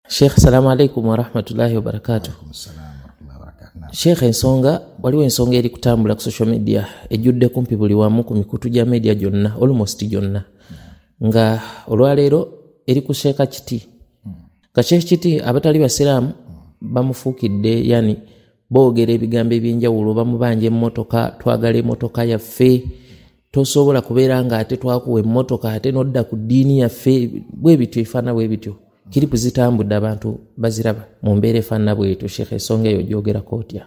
Sheikh, salamu alaikum warahmatullahi wabarakatuh. Sheikh, ensonga waliwo ensonga eri kutambula ku social media ejjudde kumpi buli wamu ku mikutu gya media gyonna, almost gyonna, nga olwaleero eri ku Sheikh Kiti. Nga Sheikh Kiti abatali basiraamu bamufuukidde, yani boogera ebigambo ebyenjawulo, bamubanja emmotoka, twagala emmotoka yaffe, tosobola kubeera nga ate twakuwa emmotoka ate n'odda ku ddiini yaffe, bwe bityo efaanana bwe bityo. Kiripu zitambudde abantu baziraba mu mbeera efaanana bwetyo. Sheikh, ensonga eyo gyogerako otya?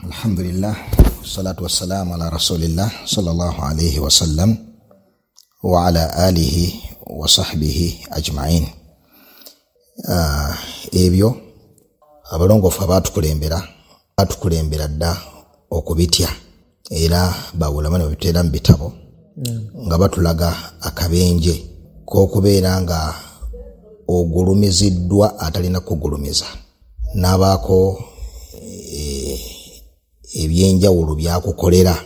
Alhamdulillah, wassalatu wassalamu ala rasulillah sallallahu alayhi wasallam wa ala alihi wa sahbihi ajma'in. Ebyo abalongoofu abatukulembera dda okubitya, era bawulama ne babiteera mu bitabo nga batulaga akabenje k'okubeera nga ogulumiziddwa atalina kugulumiza, n'abaako ebyenjawulo byakukolera,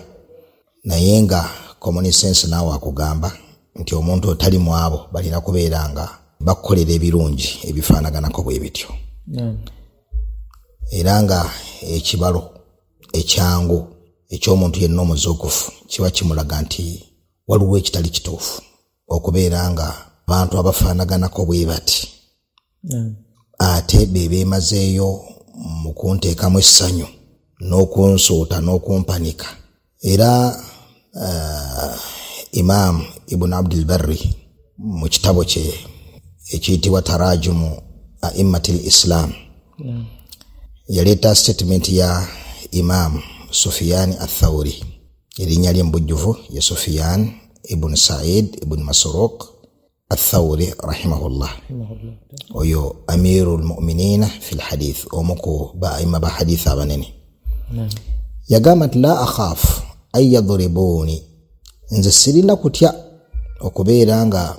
naye nga common sense naawe akugamba nti omuntu otali mu abo balina kubeera nga bakukolera ebirungi ebifaanaganako bwe bityo. Era nga ekibalo ekyangu eky'omuntu yenna omuzuukufu kiba kimulaga nti waliwo ekitali kituufu okubeera nga abantu abafaanaganako bwe bati ate be beemazeeyo mu kunteekamu essanyu n'okunsuuta n'okumpanika. Era Imam Ibn Abdul Barri mu kitabo kye ekiyitibwa Tarajumu A'immatil Islam yaleeta statement ya Imam Sufyan Ath-Thawri, erinnya lye mu bujjuvu ye Sufyan ibn Sa'id ibn Masruq Ath-Thawri rahimahullah, oyo amirul mu'minina fil hadith, omu ku ba'imma ba hadith abanene. Yagamba nti la akhafu an yadribuni, nze sirina kutya okubeera nga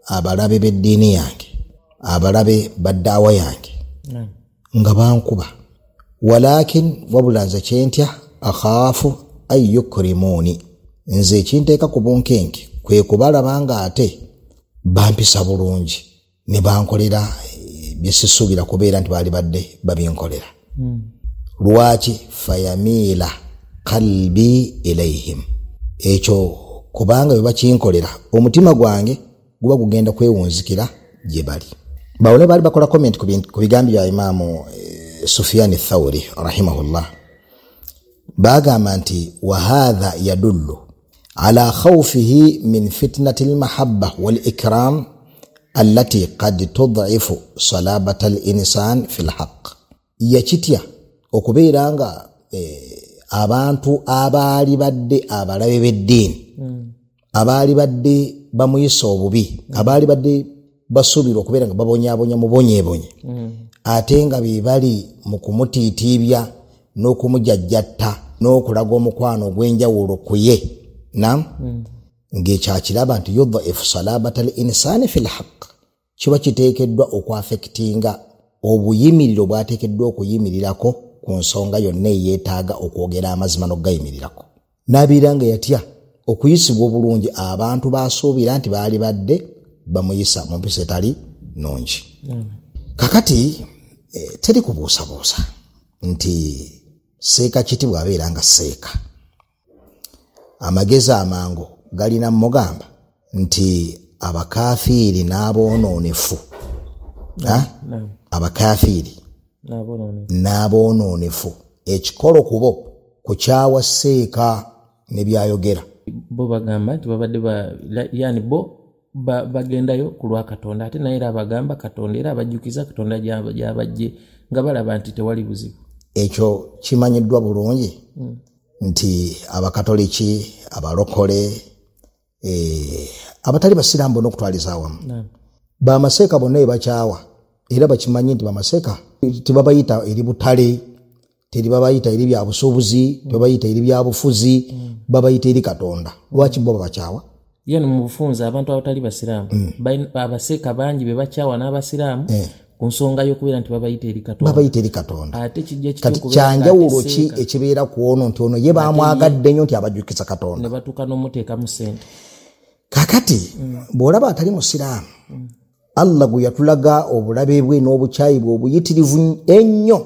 abalabe b'eddiini yange, abalabe ba ddaawa yange nga bankuba, walakin wabula nze kyentya akhaafu an yukrimuni, nze ekinteeka ku bunkenke kwe kubalaba nga ate bampisa bulungi ne bankolera byesisuubira kubeera nti baali badde babinkolera. Lwaki? Fayamiila qalbi ilayhim, ekyo kubanga bwe bakinkolera omutima gwange guba gugenda kwewunzikira gye bali. Bawole baali bakola comment ku bigambo bya Imaamu Sufyan Ath-Thawri rahimahullah, bagamba nti wa hadha yadullu ala khawfihi min fitnati al-mahabba wal-ikram allati qad tud'ifu salabata al-insan fi al-haqq. Yakitya okubeera nga abantu abaali badde abalabe b'eddiini, abaali badde bamuyisa obubi, abaali badde basuubira okubeera nga babonyaabonya mubonyeebonye, ate nga be bali mu kumutiitiibya n'okumujajjatta n'okulaga omukwano ogw'enjawulo ku ye, nam ng'ekyakiraba nti yudhaifu salabata al-insani fi al-haqq, kiba kiteekeddwa okwafectinga obuyimiriro bwateekeddwa okuyimirirako ku nsonga yonna eyeetaaga okwogera amazima n'okugayimirirako. N'abeera nga yatya okuyisibwa obulungi abantu basuubira nti baali badde bamuyisa mu mpisa etali nnungi. Kakati teri kubuusabuusa nti Seeka Kiti bw'abeera nga seeka, amagezi amangu galina mugamba nti abakafiiri n'aboonoonefu, abakafiiri n'aboonoonefu ekikolo kubo kukyawa seeka ne byayogera. Bo bagamba nti babadde yani bo bagendayo ku lwa Katonda, ate naye era abagamba Katonda, era abajjukiza Katonda gy'abajje nga balaba nti tewali buzibu. Ekyo kimanyiddwa bulungi nti abakatoliki, abalokole, abatali basiraamu bonna okutwaliza awamu bamaseeka bonna ebakyawa, era bakimanyi nti bamaseeka tebabayita eri butale, teribabayita eri bya busuubuzi, tebabayita eri bya bufuzi, babayita eri Katonda. Lwaki bo babakyawa? Yani mu bufunze abantu abatali basiraamu abaseeka bangi be bakyawa n'abasiraamu ku nsonga y'okubeera nti babayita eri Katonda, babayita eri Katonda. Ate kijja kati kyanjawulo ki ekibeera ku ono nti ono ye bamwagadde nnyo nti abajjukiza Katonda ne batuuka n'omuteekamu ssente. Kakati bw'olaba atali musiraamu Allah gwe yatulaga obulabe bwe n'obukyayi bwe obuyitirivu ennyo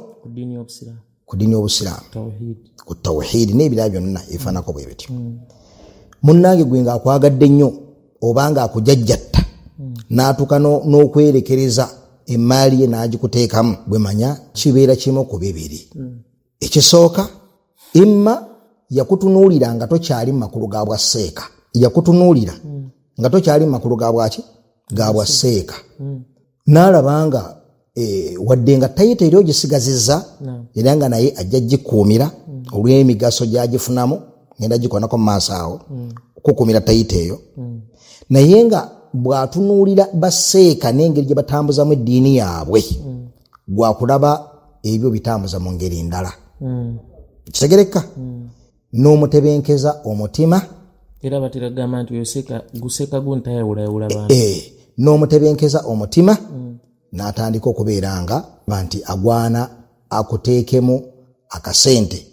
ku ddiini y'obusiraamu, ku tawhidi n'ebirala byonna ebifaananako bwe bityo. Munnange gwe ng'akwagadde nnyo obanga akujajjatta n'atuuka n'okwerekereza emmaali ye n'agikuteekamu, bwe manya kibeera kimu ku bibiri. Ekisooka, imma yakutunuulira nga tokyali mu makulu ga bwa seeka, yakutunuulira nga tokyali mu makulu ga bwaki, ga bwa seeka, n'alaba nga wadde nga tayita eri ogisigazizza era nga naye ajja gikuumira olw'emigaso gy'agifunamu, ngenda gikonako mu maaso awo okukuumira tayita eyo, naye nga bw'atunuulira baseeka n'engeri gye batambuzamu eddiini yaabwe, gwakulaba ebyo bitambuza mu ngeri ndala. Kitegereka n'omutebenkeza omutima, era batera kugamba nti guseka guntayawulayawula bantu. N'omutebenkeza omutima n'atandika okubeera nga nti agwana akuteekemu akasente,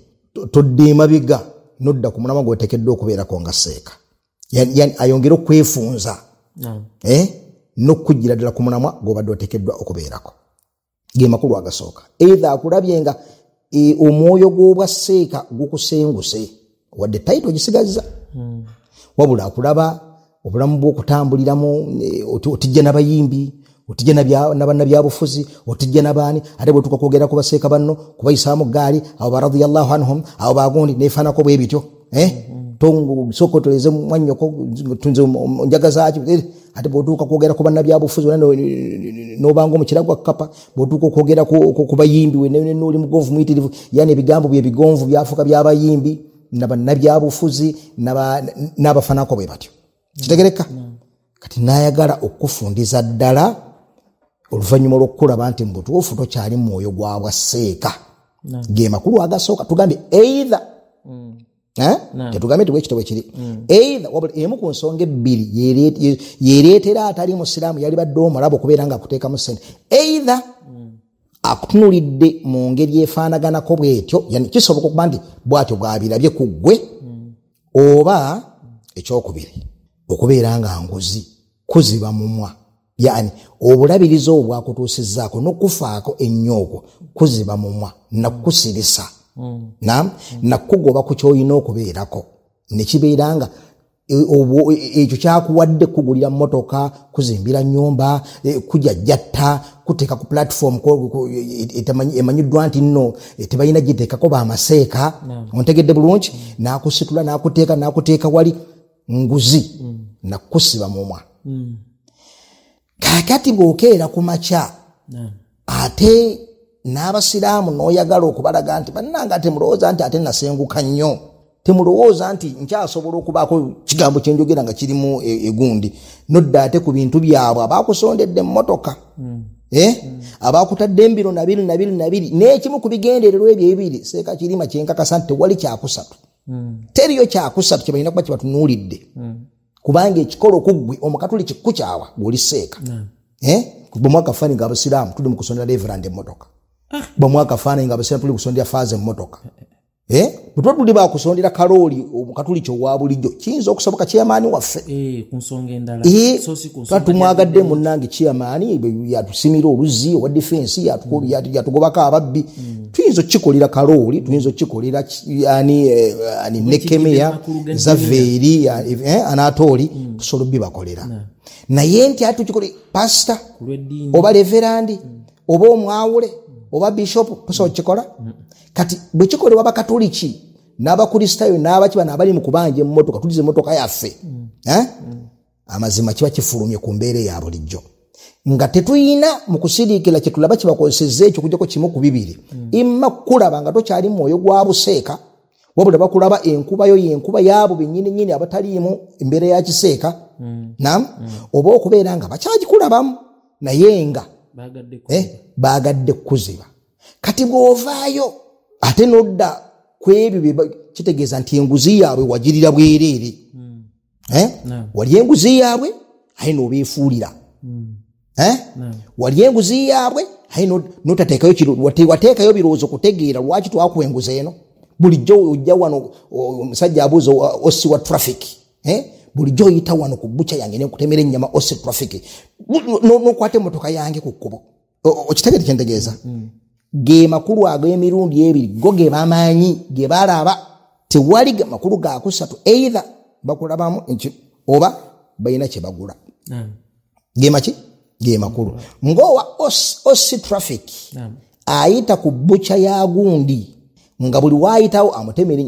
todda emabega n'odda ku mulamwa gw'oteekeddwa okubeerako nga seeka, yani ayongere okwefunza n'okujjira ddala ku mulamwa gw'obadde oteekeddwa okubeerako. Ge makulu agasooka. Either akulabye nga omwoyo gw'obwa seeka gukusenguse, wadde tayito ogisigazza, wabula akulaba obulamu bw'okutambuliramu, otijja n'abayimbi, otijja n'abannabyabufuzi, otijja n'abaani, ate bw'otuuka kwogera ku baseeka banno kubayisaamu ggaali, abo ba radiyallahu anhum, abo bagundi neefaanako bwe bityo. Sooka otoleze mwannyoko nze njagaza ki, ate bw'otuuka kwogera ku bannabyabufuzi n'obanga omukira gwa kkapa, bw'otuuka okwogera ku bayimbi n'oli mugonvu muyitirivu, yani ebigambo bye bigonvu byafuuka by'abayimbi nabannabyabufuzi n'abafaanako bwe batyo. Kitegereka? Kati n'ayagala okufundiza ddala oluvannyuma olw'okulaba nti mu butuufu tokyali mwoyo gwa bwa seeka. Ge makulu agasooka. Tugambye either tetugambye nti bwekito bwe kiri, either wabula emu ku nsonga ebbiri yereetera atali musiraamu yali badde omulaba okubeera nga akuteekamu ssente, either akutunuulidde mu ngeri efaanaganako bwetyo, yani kisoboka okuba nti bw'atyo bw'abirabye ku ggwe, oba ekyokubiri okubeera nga nguzi kuziba mumwa, yani obulabirizi obwo bwakutuusizzaako n'okufaako ennyo okwo kuziba mumwa nakukusirisa nakugoba ku ky'olina okubeerako, ne kibeera nga ekyo kyakuwadde kugulira mmotoka, kuzimbira nnyumba, kujajjatta, kuteeka ku platform emanyiddwa nti nno tebalina giteekako bamaseeka, ontegedde bulungi, n'akusitula n'akuteeka n'akuteeka wali nguzi nakusiba mumwa. Kaakati bw'okeera ku makya ate n'abasiraamu n'oyagala okubalaga nti bannange temulowooza nti ate nasenguka nnyo, temulowooza nti nkyasobola okubaako kigambo kye njogera nga kirimu egundi, nodda ate ku bintu byabwe abakusondedde emmotoka, abakutadde embiro nabiri nabiri nabiri, n'ekimu ku bigendererwa ebyo ebibiri seeka kirima kyenkakasa nti tewali kyakusatu, teriyo kyakusatu kye balina kuba kye batunuulidde, kubanga ekikolo ku ggwe omukatuliki kukyawa gw'oli seeka. Bwe akafaananyi nga abasiraamu tuli mu kusondera reverand emmotoka, bwe akafaananyi nga abasiraamu tuli kusondera faaza emmotoka, bwe tuba tuli bakusondera kalooli omukatuliki owa bulijjo, kiyinza okusoboka chairman waffe tumwagadde munnange chairman yatusimira oluzzi owa defense, yatugobako ababbi, tuyinza okukikolera kalooli, tuyinza okukikolera ani Nekemiya Zaveeri Anatoli, tusobola obibakolera, naye nti ate tukikole pasita oba reverandi oba omwawule oba bishopu, tusobola okukikola. Kati bwe kikolebwa bakatuliki n'abakristaayo n'abaki bano abali mu kubanja emmotoka, tuliza emmotoka yaffe, amazima kiba kifulumye ku mbeera eya bulijjo nga tetuyina mu kusiriikira kye tulaba kibakozesezza ekyo okuggyako kimu ku bibiri, imma kulaba nga tokyali mwoyo gwa buseeka, wabula bakulaba enkuba yo yenkuba yaabo bennyini nnyini abataliimu embeera ya kiseeka, nam oba okubeera nga bakyagikulabamu naye nga baagadde kuziba. Kati bw'ovaayo ate n'odda ku ebyo, kitegeeza nti enguzi yaabwe wagirira bwereere, wali enguzi yaabwe aye n'obeefuulira, wali enguzi yaabwe aye n'otateekayo wateekayo birowoozo kutegeera lwaki twakuwa enguzi eno. Bulijjo ojja wano omusajja abuuza osi wa traffic, Bulijjo oyita wano ku butcher yange nenkutemera ennyama OC traffic, n'okwata emmotoka yange ku kkubo. Okitegedde kye ntegeeza? Ge makulu ag'emirundi ebiri go ge bamanyi, ge balaba. Tewali makulu gakusatu, either bakulabamu oba balina kye bagula. Ge maki? Ge makulu. Ng'owa OC traffic ayita ku butcher ya gundi nga buli waayitawo amutemera,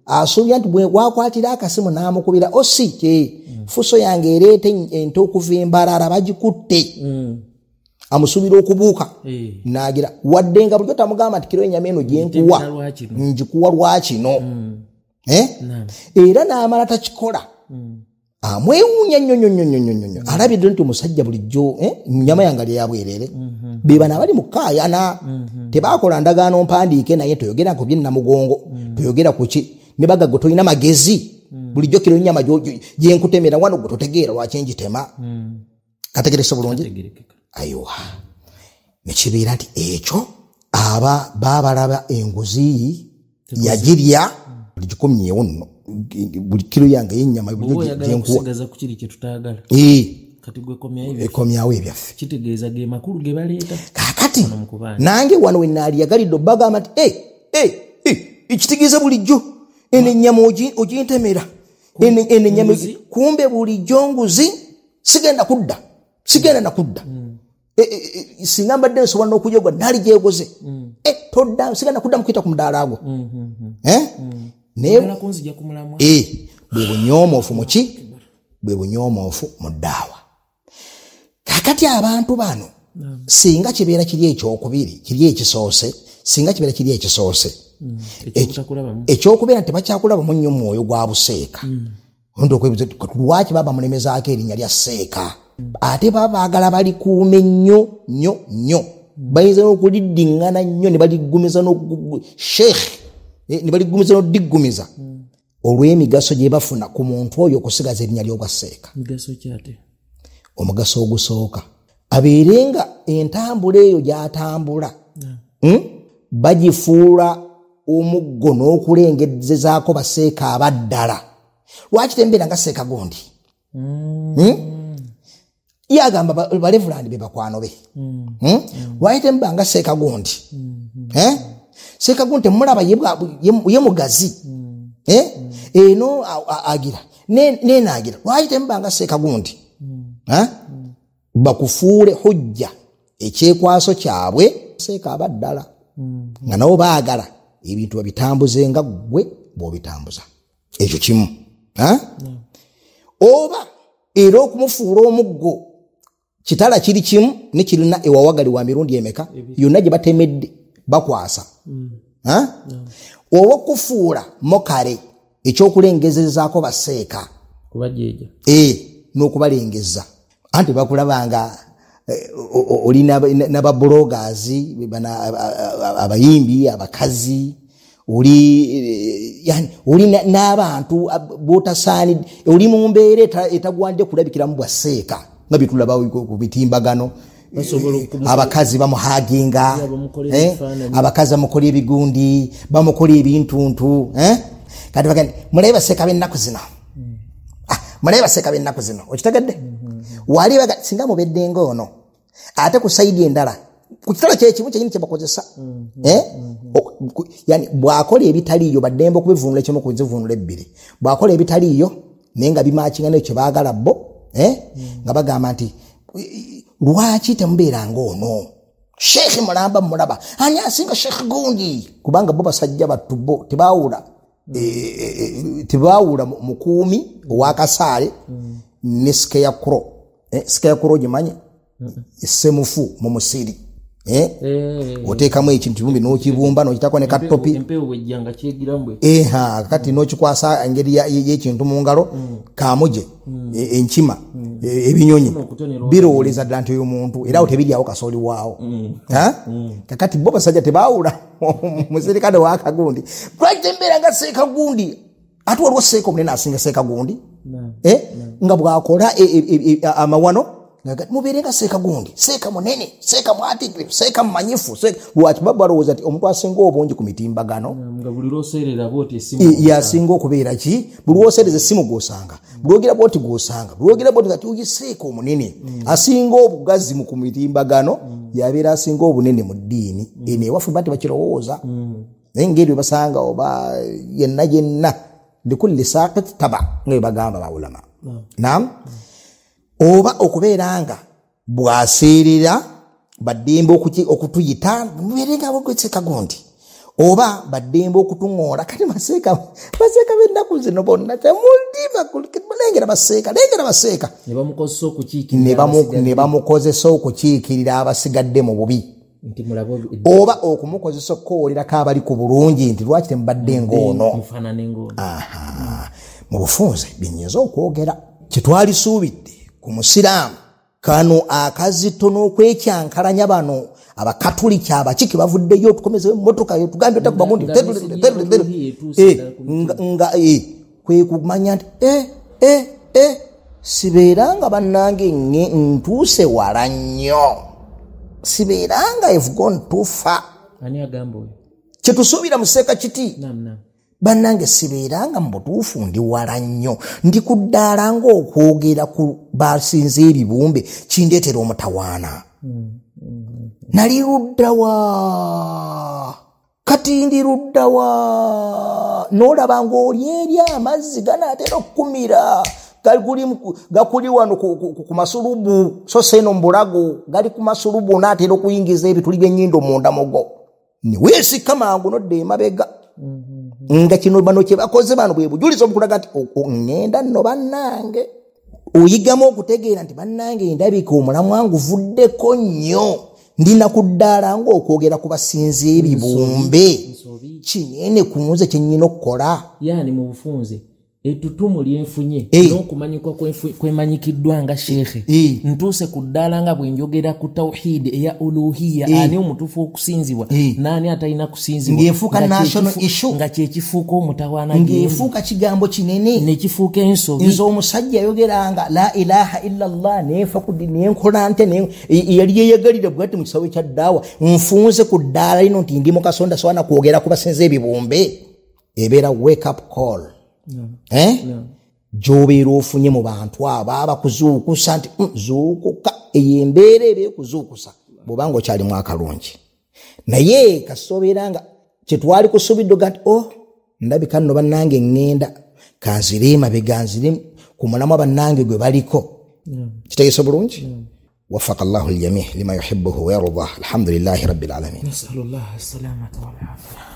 asuubira nti bwe wakwatira akasimu n'amukubira OC kye fuso yange ereeta ente okuva embalala bagikutte. Amusuubira okubuuka n'agira wadde nga bulijjo tamugamba nti kiro ennyama eno gye nkuwa ngikuwa lwakino. Era n'amala takikola. Amwewuunya nnyo nnyo nnyo nnyo nnyo. Alabidde nti omusajja bulijjo nnyama yange ali yabwerere. Be bano abali mu kkaayana tebakola ndagaano mpandiike naye toyogera ku byennamugongo, toyogera ku ki, ne bagaggo tolina magezi. Bulijjo kiro ennyama gye nkutemera wano gwe totegeera lwaki ngitema. Kategerese bulungi? Ayiwa. Ne kibeera nti ekyo aba baabalaba enguzi yagirya gikomyewo nno buli kiro yange y'ennyama bulijjo gye nkuwa. Ekomyawo ebyaffe. Kitegeeza ge makulu ge baleeta. Kaakati nange wano we naaliyagalidde obbagamba nti ekitegeeza bulijjo eno ennyama ogintemera, eno ennyama kumbe bulijjo nguzi, sigenda kudda, sigenda nakudda. Singa mbadde nsobola n'okujegwa naali gyegoze. Todda, sigenda kudda mukuyita ku mudaala gwo. Naye bwe bunyoomoofu mu ki? Bwe bunyoomoofu mu ddaawa. Kaakati abantu bano singa kibeera kiri ekyokubiri, kiri ekisoose, singa kibeera kiri ekisoose ekyokubeera nti tebakyakulabamu nnyo mwoyo gwa buseeka. Omuntu okwebuuza lwaki baba bamulemezaako erinnya lya seeka? Ate baba baagala balikuume nnyo nnyo nnyo. Bayinza n'okuliddiŋŋana nnyo ne baliggumiza sheikh ne baliggumiza n'oddiggumiza olw'emigaso gye bafuna ku muntu oyo okusigaza erinnya ly'obwa seeka. Omugaso ogusooka abeere nga entambula eyo gy'atambula bagifuula omuggo n'okulengezezaako baseeka abaddala. Lwaki tembeera nga seeka gundi? Ye agamba balevulandi be bakwano be. Lwaki temba nga seeka gundi? Seeka gundi temulaba ye mugazi. Eno agira nenaagira. Lwaki temba nga seeka gundi? Bakufuule hujja ekyekwaso kyabwe seeka abaddala nga nabo baagala ebintu babitambuze nga ggwe bw'obitambuza. Ekyo kimu. Oba era okumufuula omuggo kitala kiri kimu ne kirina ewawagali wa mirundi emeka yonna gye batemedde bakwasa. Oba okufuula mokale ekyokulengezezaako baseeka n'okubalengeza. Anti bakulabanga oli n'ababloggers abayimbi abakazi oli yani oli n'abantu botasaani oli mu mbeera etagwandde kulabikiramu bwa seeka nga bitulaba ku bitimbagano. Abakazi bamuhaginga, abakazi bamukola ebigundi, bamukola ebintuntu. Kati bagamba mulabe baseeka b'ennaku zino, mulabe baseeka b'ennaku zino. Okitegedde? Wali baga singa mubedde ng'ono ate ku sayidi endala ku kitala kyekimu kyenyini kye bakozesa. Yani bw'akola ebitaliiyo baddembe okubivunula ekimu ku nzivunula ebbiri. Bw'akola ebitaliiyo naye nga bimakinga nayo kye baagala bo, nga bagamba nti lwaki temubeera ng'ono? Sheikh mulamba mulaba ani asinga Sheikh gundi? Kubanga bo basajja battu bo tebaawula tebaawula mukuumi ow'akasaale ne scarecrow. Scarecrow gimanyi? Semufu mu musiri. Oteekamu ekintu kibumbi n'okibumba n'okitako ne katopi. Kati n'okikwasa engeri y'ekintu mu ngalo, kaamuje, enkima, ebinyonyi birowooleza ddala nti oyo muntu era awo tebiryawo kasooli waawo. Kakati bo basajja tebaawula musirikale w'akagundi. Lwaki tembeera nga seeka gundi? Ate waliwo seeka omunene asinga seeka gundi nga bw'akola amawano Mubeere nga seeka gundi, seeka munene, seeka mwatikirivu, seeka mumanyifu. Lwaki balowooza nti omuntu asinga obungi ku mitimbagano yasinga okubeera ki? Buli lw'oseereza essimu gw'osanga, buli lw'ogira bw'oti gw'osanga, buli lw'ogira bw'oti kati oyo seeka omunene asinga obugazi mu ku mitimbagano yabeera asinga obunene mu ddiini. Eno ewaffe ba tebakirowooza, naye ngeri bwe basanga oba yenna yenna likulli saaqit taba nga bwe bagamba bawulama. Naam. Oba okubeera nga bw'aseerera baddembe okutuyita mubeere nga bwegwetseka gundi, oba baddembe okutuŋoola. Kati baseeka b'ennaku zino bonna temulengera baseeka, lengera baseeka, ne bamukozesa okukiikirira abasigadde mu bubi, oba okumukozesa okukowolerako abali ku bulungi nti lwaki temubadde ng'ono. Mu bufunze byenyinza okwogera kyetwalisuubidde ku musiraamu kano akazito n'okwekyankalanya bano abakatuliki abakiki bavuddeyo tukomezewo emmotoka yo tugambye otakuba gundi nga kwe kumanya nti sibeera nga bannange ntuuse wala nnyo, sibeera nga have gone too far. Kyetusuubira mu seeka kiti bannange sibeera nga mu butuufu ndi wala nnyo, ndi ku ddaala ng'okwogera ku basinze ebibumbe kindeetera omutawaana. Nali luddawa, kati ndi luddawa? N'olaba ng'oli eri amazzi ganaatera okukumira, gakuli wano ku masulubu, so si eno mu bulago, gali ku masulubu n'atera okuyingiza ebituli by'ennyindo munda mugo. Ne weesikka mangu n'odda emabega. Nga kino bano kye bakoze bano bwe bujulizi obukulaga nti ŋŋenda nno bannange. Oyigamu okutegeera nti bannange ndabika omulamwa nguvuddeko nnyo, ndina ku ddaala ng'okwogera ku basinze ebibumbe kinene ku nze kye nnyina okukola. Yaani mu bufunze ettutumu lyenfunye n'okumanyikwa kwemanyikiddwa nga sheekhe, ntuuse ku ddaala nga bwe njogera ku tawhidi eya uluhiya, ani omutuufu okusinzibwa n'ani atalina kusinzibwa, ng'efuuka national issue, nga kyekifuuka omutawaana, ng'efuuka kigambo kinene nekifuuka ensobi. Nze omusajja ayogeranga la ilaha illa Allah nenfa ku nenkola ntya, yali yeyagalira bwati mu kisawo ekya ddaawa, nfunze ku ddaala lino nti ndi mu kasonda sowana kwogera ku basinza ebibumbe. Ebeera wake up call. Gy'obeera ofunye mu bantu abo abakuzuukusa nti zuukuka, eyo embeera eba ekuzuukusa bw'obanga okyalimu akalungi. Naye kasita obeera nga kyetwali kusuubidde oga nti oh ndabika nno bannange ŋŋenda kanzire emabega, nzire ku mulamwa bannange gwe baliko. Kitegeesa bulungi. Wafaka Allahu ljamii lima yuhibbuhu wa yardah. Alhamdulillahi rabbil alamin. Nasalullah assalamata wal afiya.